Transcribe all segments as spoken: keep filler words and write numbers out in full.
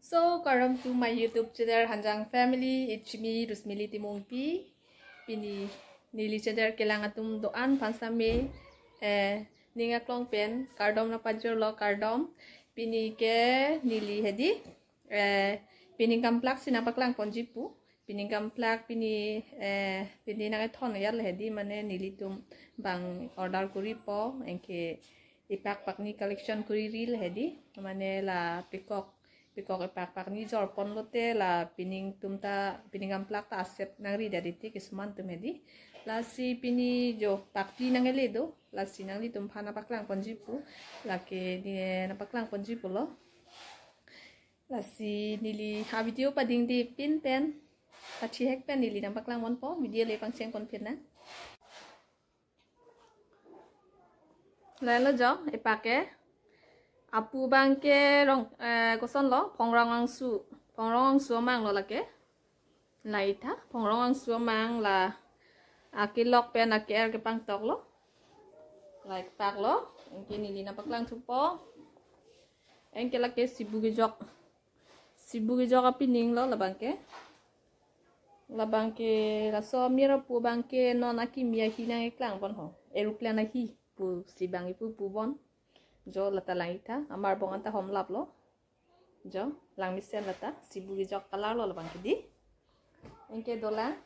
So, kardom to my YouTube channel Hanjang Family, it's me, Rusmili Timungpi. Pini neli channel kelang atum do-an aphan sitame, eh, ning aklong pen kardom nangpajirlo, kardom. Pini ke neli hedi, eh, pining kamplak si nangpaklang ponji pu. Pining kamplak pini, eh, pini nangkethon ajat le hedi, mane nelitum bang order koripo, anke ipak pakni collection koriri le hedi, mane la pekok, pekok ipak pakni jorpon lote la pining atum ta, pining kamplak ta asep nangri dadi ti kisuman atum hedi. Lasi pini jo pakpi nangkele do, lasi nanglitum aphan nangpaklang ponji pu, lake ne nangpaklang ponji pulo. Lasi neli ha video padingde pin pen, pachihek pen neli nangpaklang ponpo, video le pangcheng pon pin nang. Lalo jo, ipak ke. Apu abang ke rong, eh, kosonlo, Phongrong Angsu. Phongrong Angsu amang lo lake. Lahai tha, Phongrong Angsu amang la akelok pen ake-er kepangtok lo. Lahai pak lo, anke neli nangpaklang thupo. Anke lake sibu kejok. Sibu kejok apining lo labang ke. Labang ke laso amir apu abang ke non akimi ahi nangkeklang pon ho. Aeroplane ahi pusi bang ipu pu pon. Jo lata lang-ik tha, amarbong anta homlap lo. Jo, langmesen lata, sibu kejok color lo labang ke di. Anke dolang.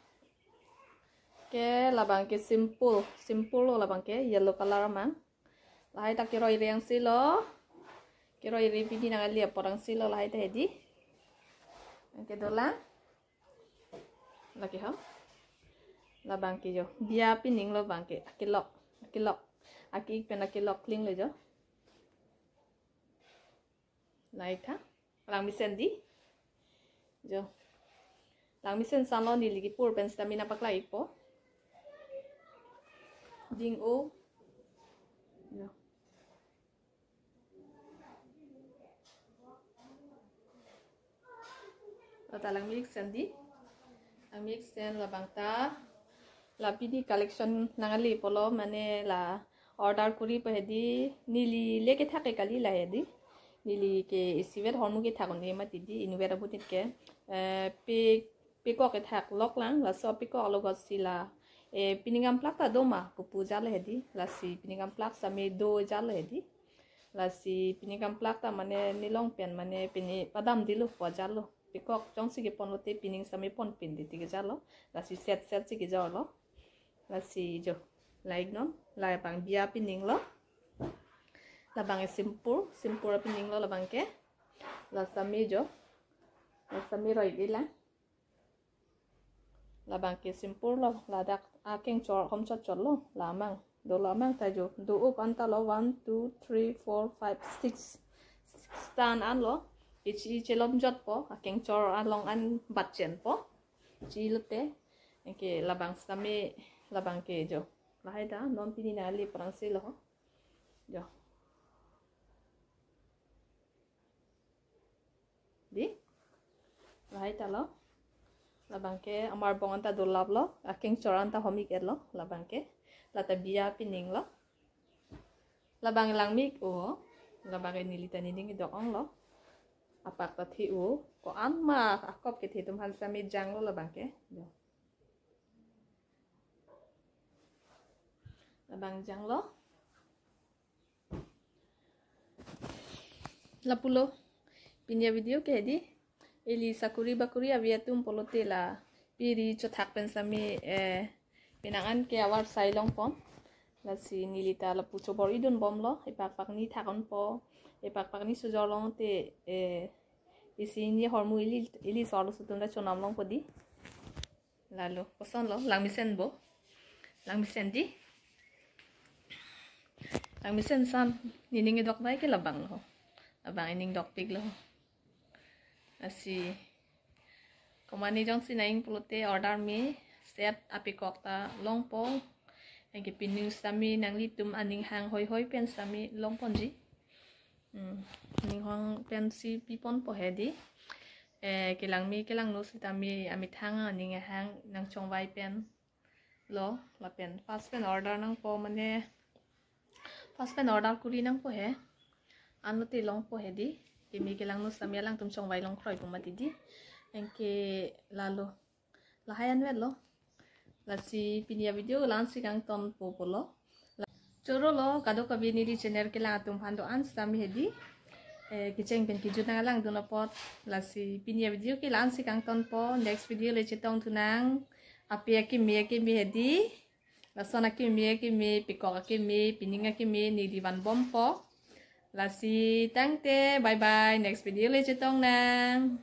Ke labang ke simple, simple lo labang ke, yellow color amang. Lahai ta keroi reng si lo. Keroi reng pini nangkele apor ang si lo lahai ta hedi. Anke dolang. Lake ho. Labang ke jo. Biya pining lo abang ke. Akelok. Akelok. Ake-ik pen akelok kling lo jo. Lahai tha. Langmesen di. Jo. Langmesen san lo neli kepur pen sitame nangpaklang-ikpo. Ding o. Jo. Lata langmesen di. Langmesen labang ta. La pini collection nangkele pulo mane la order koripo hedi neli le kethak ke kali la hedi. Neli ke isivet hormu kethak un-e mati di inutvet abut ke. Eh, pe, pekok kethak lok lang laso pekok lo got si la. Eh, pining kamplak ta do ma pupu ajat le hedi. Lasi pining kamplak sitame do ajat le hedi. Lasi pining kamplak ta mane nelong pen mane pini padam dilo pu ajat lo. Pekok jongsi kepon lote pining sitame pon pin di ti kejat lo. Lasi set set si kejor lo. Lasi jo. Lahai non. Labang biya pining lo. Labang ke simple. Simple pining lo labang ke. La sitame jo. La sitame roi di la. Labang ke simple lo. Ladak akengchor hom chot chot lo. La amang. Dolo amang ta jo. Do-up anta lo one, two, three, four, five, six. Six tan an lo. Ichi chelom jotpo. Akengchor along an batchenpo. Chi lote. Anke labang sitame labang ke jo. Lahai ta non pini nangkele apor ang si lo. Jo. Di. Lahai ta lo. Labang ke amarbong anta dolap lo. Akengchor anta hom-ik et lo. Labang ke. Lata biya pining lo. Labang langme-ik o. Labang ke neli ta nening kedok ong lo. Apak ta the o. Ko-an ma akop kethe atum aphan sitame jang lo labang ke. Jo. Labang jang lo. Lapulo. Pini avideo ke hedi. Ili sakori bakori ave atum pulote la piri chothak pen sitame, eh, penang an ke avarsai longpon. Lasi neli ta lapu chobor-i dun bomlo. Epak pakni thak unpo. Epak pakni sojor longte, eh, isi ni hormu ili, ili sor lo sutum ta chonam longpo di. Lalo, kosonlo, langmesen bo. Langmesen di. Langmesen san, nening kedok bai ke labang lo. Labang nening dokpik lo. Lasi. Komatne jongsi nang-ik pulote order me set apekok ta longpo. Anke pining sitame nanglitum aning hang hoi hoi pen sitame longponji. Hmm. Ning hang pen si piponpo hedi. Eh, kelangme kelangno sitame amethang aning hang nangchongvai pen lo, lapen first pen order nangpo mane first pen order kori nangpo he. Anlote longpo hedi. Keme kelang nu sami alangtum chongvai longkroi pu mati di. Anke lalo. Lahai anvet lo. Lasi pini a-video la-ansi kangtonpo pulo. Choro lo, kadokave neli channel kelang atum aphan do-an sami hedi. Eh, kecheng pen kejut nang langdun apot. Lasi pini a-video ke la-ansi kangtonpo. Next video le chetongthu nang. Ape akeme akeme hedi. Lason akeme akeme, pekok akeme, pining akeme, neli vanbompo. Lasi tangte, bye bye. Next video le chetong nang.